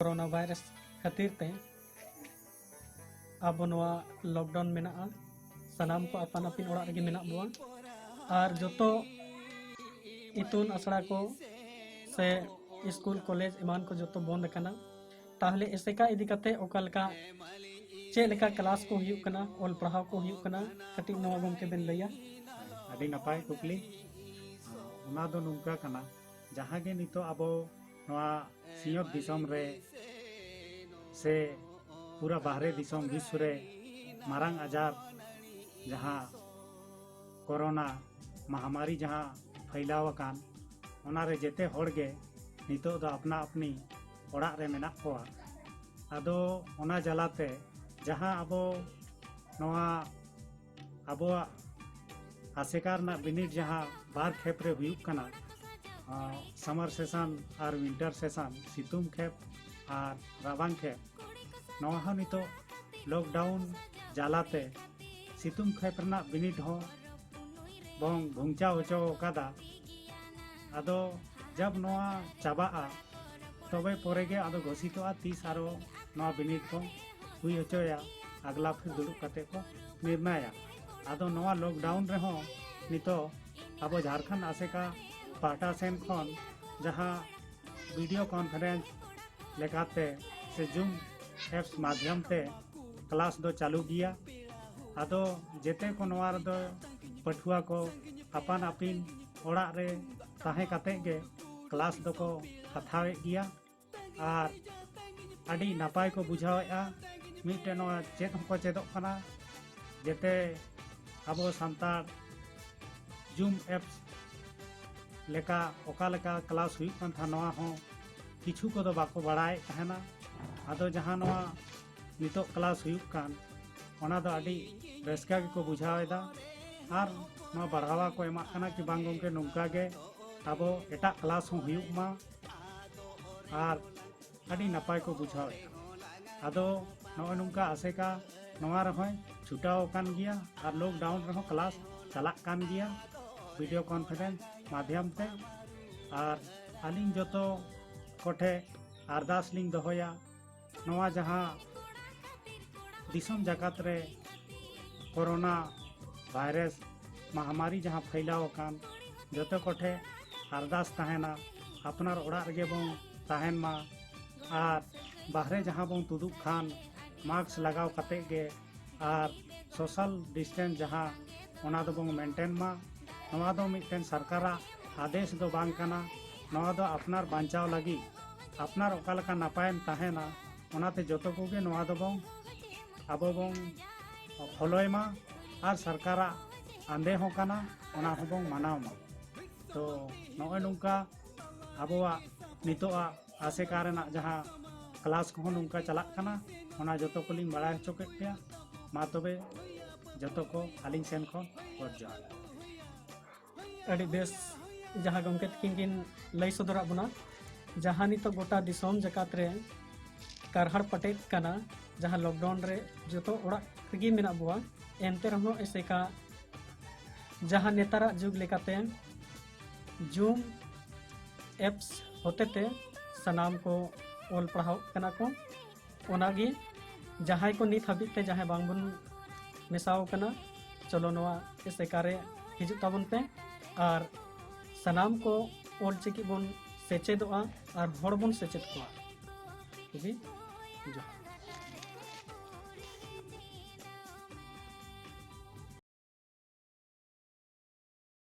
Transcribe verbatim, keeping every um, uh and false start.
Corona virus ᱠᱷᱟᱹᱛᱤᱨ ᱛᱮ ᱟᱵᱚ ᱱᱚᱣᱟ ᱞᱚᱠᱰᱟᱣᱩᱱ ᱢᱮᱱᱟᱜᱼᱟ᱾ ᱥᱟᱱᱟᱢ ᱠᱚ ᱟᱯᱟᱱ ᱟᱹᱯᱤᱱ ᱚᱲᱟᱜ ᱨᱮᱜᱮ ᱢᱮᱱᱟᱜ ᱵᱚᱣᱟ᱾ ᱟᱨ ᱡᱚᱛᱚ ᱤᱛᱩᱱ ᱟᱥᱲᱟ ᱠᱚ ᱥᱮ ᱥᱠᱩᱞ, ᱠᱚᱞᱮᱡᱽ ᱮᱢᱟᱱ ᱠᱚ ᱡᱚᱛᱚ ᱵᱚᱱᱫ ᱟᱠᱟᱱᱟ᱾ ᱛᱟᱦᱞᱮ ᱮᱥᱮᱠᱟ ᱤᱫᱤ ᱠᱟᱛᱮ ᱚᱠᱟ ᱞᱮᱠᱟ, ᱪᱮᱫ ᱞᱮᱠᱟ ᱠᱞᱟᱥ ᱠᱚ ᱦᱩᱭᱩᱜ ᱠᱟᱱᱟ, ᱚᱞ ᱯᱟᱲᱦᱟᱣ ᱠᱚ ᱦᱩᱭᱩᱜ ᱠᱟᱱᱟ, ᱠᱟᱹᱴᱤᱡ ᱱᱚᱣᱟ ᱜᱚᱢᱠᱮ ᱵᱮᱱ ᱞᱟᱹᱭᱟ? ᱟᱹᱰᱤ ᱱᱟᱯᱟᱭ ᱠᱩᱠᱞᱤ᱾ ᱚᱱᱟ ᱫᱚ ᱱᱚᱝᱠᱟ ᱠᱟᱱᱟ, ᱡᱟᱦᱟᱸ ᱜᱮ ᱱᱤᱛᱚᱜ ᱟᱵᱚ ᱱᱚᱣᱟ ᱥᱤᱧᱚᱛ ᱫᱤᱥᱚᱢ ᱨᱮ ᱥᱮ ᱯᱩᱨᱟ ᱵᱟᱦᱨᱮ ᱫᱤᱥᱚᱢ ᱵᱤᱥᱥᱚ ᱨᱮ ᱢᱟᱨᱟᱝ ᱟᱡᱟᱨ ᱡᱟᱦᱟᱸ ᱠᱳᱨᱳᱱᱟ ᱢᱟᱦᱟᱢᱟᱨᱤ ᱡᱟᱦᱟᱸ ᱯᱷᱟᱹᱭᱞᱟᱣ ᱟᱠᱟᱱ, ᱚᱱᱟᱨᱮ ᱡᱮᱛᱮ ᱦᱚᱲ ᱜᱮ ᱱᱤᱛᱚᱜ ᱫᱚ ᱟᱯᱱᱟ ᱟᱯᱱᱤ ᱚᱲᱟᱜ ᱨᱮ ᱢᱮᱱᱟᱜ ᱠᱚᱣᱟ᱾ ᱟᱫᱚ ᱚᱱᱟ ᱡᱟᱞᱟᱛᱮ ᱡᱟᱦᱟᱸ ᱟᱵᱚ ᱱᱚᱣᱟ ᱟᱵᱚᱣᱟᱜ ᱟᱥᱮᱠᱟ ᱨᱮᱱᱟᱜ ᱵᱤᱱᱤᱰ ᱡᱟᱦᱟᱸ ᱵᱟᱨ ᱠᱷᱮᱯ ᱨᱮ ᱦᱩᱭᱩᱜ ᱠᱟᱱᱟ, ᱥᱟᱢᱟᱨ ᱥᱮᱥᱚᱱ ᱟᱨ ᱣᱤᱱᱴᱟᱨ ᱥᱮᱥᱚᱱ, ᱥᱤᱛᱩᱝ ᱠᱷᱮᱯ ᱟᱨ ᱨᱟᱵᱟᱝ ᱠᱷᱮᱯ, ᱱᱚᱣᱟ ᱦᱚᱸ ᱱᱤᱛᱚᱜ ᱞᱚᱠᱰᱟᱣᱩᱱ ᱡᱟᱞᱟᱛᱮ ᱥᱤᱛᱩᱝ ᱠᱷᱮᱯ ᱨᱮᱱᱟᱜ ᱵᱤᱱᱤᱰ ᱦᱚᱸ ᱵᱚᱱ ᱜᱷᱩᱧᱪᱟᱣ ᱦᱚᱪᱚ ᱟᱠᱟᱫᱟ᱾ ᱟᱫᱚ ᱡᱟᱵ ᱱᱚᱣᱟ ᱪᱟᱵᱟᱜᱼᱟ, ᱛᱚᱵᱮ ᱯᱚᱨᱮ ᱜᱮ ᱟᱫᱚ ᱜᱷᱳᱥᱤᱛᱚᱜᱼᱟ ᱛᱤᱥ ᱟᱨᱚ ᱱᱚᱣᱟ ᱵᱤᱱᱤᱰ ᱠᱚ ᱦᱩᱭ ᱦᱚᱪᱚᱭᱟ, ᱟᱜᱽᱞᱟ ᱯᱷᱤᱨ ᱫᱩᱲᱩᱵ ᱠᱟᱛᱮ ᱠᱚ ᱱᱤᱨᱱᱟᱭᱟ᱾ ᱟᱫᱚ ᱱᱚᱣᱟ ᱞᱚᱠᱰᱟᱣᱩᱱ ᱨᱮᱦᱚᱸ ᱱᱤᱛᱚᱜ ᱟᱵᱚ ᱡᱷᱟᱲᱠᱷᱚᱸᱰ ᱟᱥᱮᱠᱟ ᱯᱟᱦᱴᱟ ᱥᱮᱱ ᱠᱷᱚᱱ ᱡᱟᱦᱟᱸ ᱵᱷᱤᱰᱤᱭᱳ ᱠᱚᱱᱯᱷᱟᱨᱮᱱᱥ ᱞᱮᱠᱟᱛᱮ ᱥᱮ ᱡᱩᱢ ᱮᱯᱥ ᱢᱟᱫᱷᱭᱚᱢ ᱛᱮ ᱠᱞᱟᱥ ᱫᱚ ᱪᱟᱹᱞᱩ ᱜᱮᱭᱟ᱾ ᱟᱫᱚ ᱡᱮᱛᱮ ᱠᱚ ᱱᱚᱣᱟ ᱨᱮᱫᱚ ᱯᱟᱹᱴᱷᱩᱣᱟᱹ ᱠᱚ ᱟᱯᱟᱱ ᱟᱹᱯᱤᱱ ᱚᱲᱟᱜ ᱨᱮ ᱛᱟᱦᱮᱸ ᱠᱟᱛᱮ ᱜᱮ ᱠᱞᱟᱥ ᱫᱚᱠᱚ ᱦᱟᱛᱟᱣᱮᱫ ᱜᱮᱭᱟ᱾ ᱟᱨ ᱟᱹᱰᱤ ᱱᱟᱯᱟᱭ ᱠᱚ ᱵᱩᱡᱷᱟᱹᱣᱮᱫᱼᱟ᱾ ᱢᱤᱫᱴᱮᱱ ᱱᱚᱣᱟ ᱪᱮᱫ ᱦᱚᱸᱠᱚ ᱪᱮᱫᱚᱜ ᱠᱟᱱᱟ, ᱡᱮᱛᱮ ᱟᱵᱚ ᱥᱟᱱᱛᱟᱲ ᱡᱩᱢ ᱮᱯᱥ ᱞᱮᱠᱟ ᱚᱠᱟ ᱞᱮᱠᱟ ᱠᱞᱟᱥ ᱦᱩᱭᱩᱜ ᱠᱟᱱ ᱛᱟᱦᱮᱸ, ᱱᱚᱣᱟ ᱦᱚᱸ ᱠᱤᱪᱷᱩ ᱠᱚᱫᱚ ᱵᱟᱠᱚ ᱵᱟᱲᱟᱭᱮᱫ ᱛᱟᱦᱮᱱᱟ᱾ ᱟᱫᱚ ᱡᱟᱦᱟᱸ ᱱᱚᱣᱟ ᱱᱤᱛᱚᱜ ᱠᱞᱟᱥ ᱦᱩᱭᱩᱜ ᱠᱟᱱ, ᱚᱱᱟ ᱫᱚ ᱟᱹᱰᱤ ᱨᱟᱹᱥᱠᱟᱹ ᱜᱮᱠᱚ ᱵᱩᱡᱷᱟᱹᱣ ᱮᱫᱟ᱾ ᱟᱨ ᱱᱚᱣᱟ ᱵᱟᱲᱦᱟᱣᱟ ᱠᱚ ᱮᱢᱟᱜ ᱠᱟᱱᱟ ᱠᱤ ᱵᱟᱝ ᱜᱚᱢᱠᱮ, ᱱᱚᱝᱠᱟ ᱜᱮ ᱟᱵᱚ ᱮᱴᱟᱜ ᱠᱞᱟᱥ ᱦᱚᱸ ᱦᱩᱭᱩᱜ ᱢᱟ᱾ ᱟᱨ ᱟᱹᱰᱤ ᱱᱟᱯᱟᱭ ᱠᱚ ᱵᱩᱡᱷᱟᱹᱣᱮᱫᱼᱟ᱾ ᱟᱫᱚ ᱱᱚᱜᱼᱚᱭ ᱱᱚᱝᱠᱟ ᱟᱥᱮᱠᱟ ᱱᱚᱣᱟ ᱨᱮᱦᱚᱸᱭ ᱪᱷᱩᱴᱟᱹᱣ ᱟᱠᱟᱱ ᱜᱮᱭᱟ᱾ ᱟᱨ ᱞᱚᱠᱰᱟᱣᱩᱱ ᱨᱮᱦᱚᱸ ᱠᱞᱟᱥ ᱪᱟᱞᱟᱜ ᱠᱟᱱ ᱜᱮᱭᱟ ᱵᱷᱤᱰᱤᱭᱳ ᱠᱚᱱᱯᱷᱟᱨᱮᱱᱥ ᱢᱟᱫᱷᱭᱚᱢ ᱛᱮ᱾ ᱟᱨ ᱟᱹᱞᱤᱧ ᱡᱚᱛᱚ ᱠᱚᱴᱷᱮᱱ ᱟᱨᱫᱟᱥ ᱞᱤᱧ ᱫᱚᱦᱚᱭᱟ, ᱱᱚᱣᱟ ᱡᱟᱦᱟᱸ ᱫᱤᱥᱚᱢ ᱡᱟᱠᱟᱛ ᱨᱮ ᱠᱳᱨᱳᱱᱟ ᱵᱷᱟᱭᱨᱟᱥ ᱢᱟᱦᱟᱢᱟᱨᱤ ᱡᱟᱦᱟᱸ ᱯᱷᱟᱭᱞᱟᱣ ᱟᱠᱟᱱ, ᱡᱚᱛᱚ ᱠᱚᱴᱷᱮ ᱟᱨᱫᱟᱥ ᱛᱟᱦᱮᱱᱟ, ᱟᱯᱱᱟᱨ ᱚᱲᱟᱜ ᱨᱮᱜᱮ ᱵᱚᱱ ᱛᱟᱦᱮᱱ ᱢᱟ᱾ ᱟᱨ ᱵᱟᱦᱨᱮ ᱡᱟᱦᱟᱸ ᱵᱚᱱ ᱛᱩᱫᱩᱜ ᱠᱷᱟᱱ, ᱢᱟᱥᱠ ᱞᱟᱜᱟᱣ ᱠᱟᱛᱮ ᱜᱮ ᱟᱨ ᱥᱳᱥᱟᱞ ᱰᱤᱥᱴᱮᱱᱥ ᱡᱟᱦᱟᱸ, ᱚᱱᱟ ᱫᱚᱵᱚᱱ ᱢᱮᱱᱴᱮᱱ ᱢᱟ᱾ ᱱᱚᱣᱟ ᱫᱚ ᱢᱤᱫᱴᱮᱱ ᱥᱚᱨᱠᱟᱨᱟᱜ ᱟᱫᱮᱥ ᱫᱚ ᱵᱟᱝ ᱠᱟᱱᱟ᱾ ᱱᱚᱣᱟ ᱫᱚ ᱟᱯᱱᱟᱨ ᱵᱟᱧᱪᱟᱣ ᱞᱟᱹᱜᱤᱫ, ᱟᱯᱱᱟᱨ ᱚᱠᱟ ᱞᱮᱠᱟ ᱱᱟᱯᱟᱭᱮᱢ ᱛᱟᱦᱮᱱᱟ, ᱚᱱᱟᱛᱮ ᱡᱚᱛᱚ ᱠᱚᱜᱮ ᱱᱚᱣᱟ ᱫᱚᱵᱚᱱ, ᱟᱵᱚ ᱵᱚᱱ ᱯᱷᱚᱞᱚᱭ ᱢᱟ᱾ ᱟᱨ ᱥᱚᱨᱠᱟᱨᱟᱜ ᱟᱸᱫᱮ ᱦᱚᱸ ᱠᱟᱱᱟ, ᱚᱱᱟ ᱦᱚᱸᱵᱚᱱ ᱢᱟᱱᱟᱣ ᱢᱟ᱾ ᱛᱚ, ᱱᱚᱜᱼᱚᱭ ᱱᱚᱝᱠᱟ ᱟᱵᱚᱣᱟᱜ ᱱᱤᱛᱚᱜᱟᱜ ᱟᱥᱮᱠᱟ ᱨᱮᱱᱟᱜ ᱡᱟᱦᱟᱸ ᱠᱞᱟᱥ ᱠᱚᱦᱚᱸ ᱱᱚᱝᱠᱟ ᱪᱟᱞᱟᱜ ᱠᱟᱱᱟ, ᱚᱱᱟ ᱡᱚᱛᱚ ᱠᱚᱞᱤᱧ ᱵᱟᱲᱟᱭ ᱦᱚᱪᱚ ᱠᱮᱫ ᱯᱮᱭᱟ᱾ ᱢᱟ ᱛᱚᱵᱮ, ᱡᱚᱛᱚ ᱠᱚ ᱟᱹᱞᱤᱧ ᱥᱮᱱ ᱠᱷᱚᱱ ᱜᱚᱰ ᱡᱚᱦᱟᱨ᱾ ᱟᱹᱰᱤ ᱵᱮᱥ, ᱡᱟᱦᱟᱸ ᱜᱚᱢᱠᱮ ᱛᱟᱹᱠᱤᱱ ᱠᱤᱱ ᱞᱟᱹᱭ ᱥᱚᱫᱚᱨᱟᱜ ᱵᱚᱱᱟ, ᱡᱟᱦᱟᱸ ᱱᱤᱛᱚᱜ ᱜᱚᱴᱟ ᱫᱤᱥᱚᱢ ᱡᱟᱠᱟᱛ ᱨᱮ ᱠᱟᱨᱦᱟᱲ ᱯᱟᱴᱮᱫ ᱠᱟᱱᱟ, ᱡᱟᱦᱟᱸ ᱞᱚᱠᱰᱟᱣᱩᱱ ᱨᱮ ᱡᱚᱛᱚ ᱚᱲᱟᱜ ᱨᱮᱜᱮ ᱢᱮᱱᱟᱜ ᱵᱚᱣᱟ, ᱮᱱᱛᱮ ᱨᱮᱦᱚᱸ ᱮᱥᱮᱠᱟ ᱡᱟᱦᱟᱸ ᱱᱮᱛᱟᱨᱟᱜ ᱡᱩᱜᱽ ᱞᱮᱠᱟᱛᱮ ᱡᱩᱢ ᱮᱯᱥ ᱦᱚᱛᱮᱛᱮ ᱥᱟᱱᱟᱢ ᱠᱚ ᱚᱞ ᱯᱟᱲᱦᱟᱣ ᱠᱟᱱᱟ ᱠᱚ᱾ ᱚᱱᱟᱜᱮ ᱡᱟᱦᱟᱸᱭ ᱠᱚ ᱱᱤᱛ ᱦᱟᱹᱵᱤᱡ ᱛᱮ ᱡᱟᱦᱟᱸᱭ ᱵᱟᱝᱵᱚᱱ ᱢᱮᱥᱟᱣ ᱠᱟᱱᱟ, ᱪᱚᱞᱚ ᱱᱚᱣᱟ ᱮᱥᱮᱠᱟ ᱨᱮ ᱦᱤᱡᱩᱜ ᱛᱟᱵᱚᱱ ᱯᱮ ᱟᱨ ᱥᱟᱱᱟᱢ ᱠᱚ ᱚᱞ ᱪᱤᱠᱤ ᱵᱚᱱ ᱥᱮᱪᱮᱫᱚᱜᱼᱟ ᱟᱨ ᱦᱚᱲ ᱵᱚᱱ ᱥᱮᱪᱮᱫ ᱠᱚᱣᱟ᱾ ᱡᱩᱫᱤ ᱡᱚᱦᱟᱨ᱾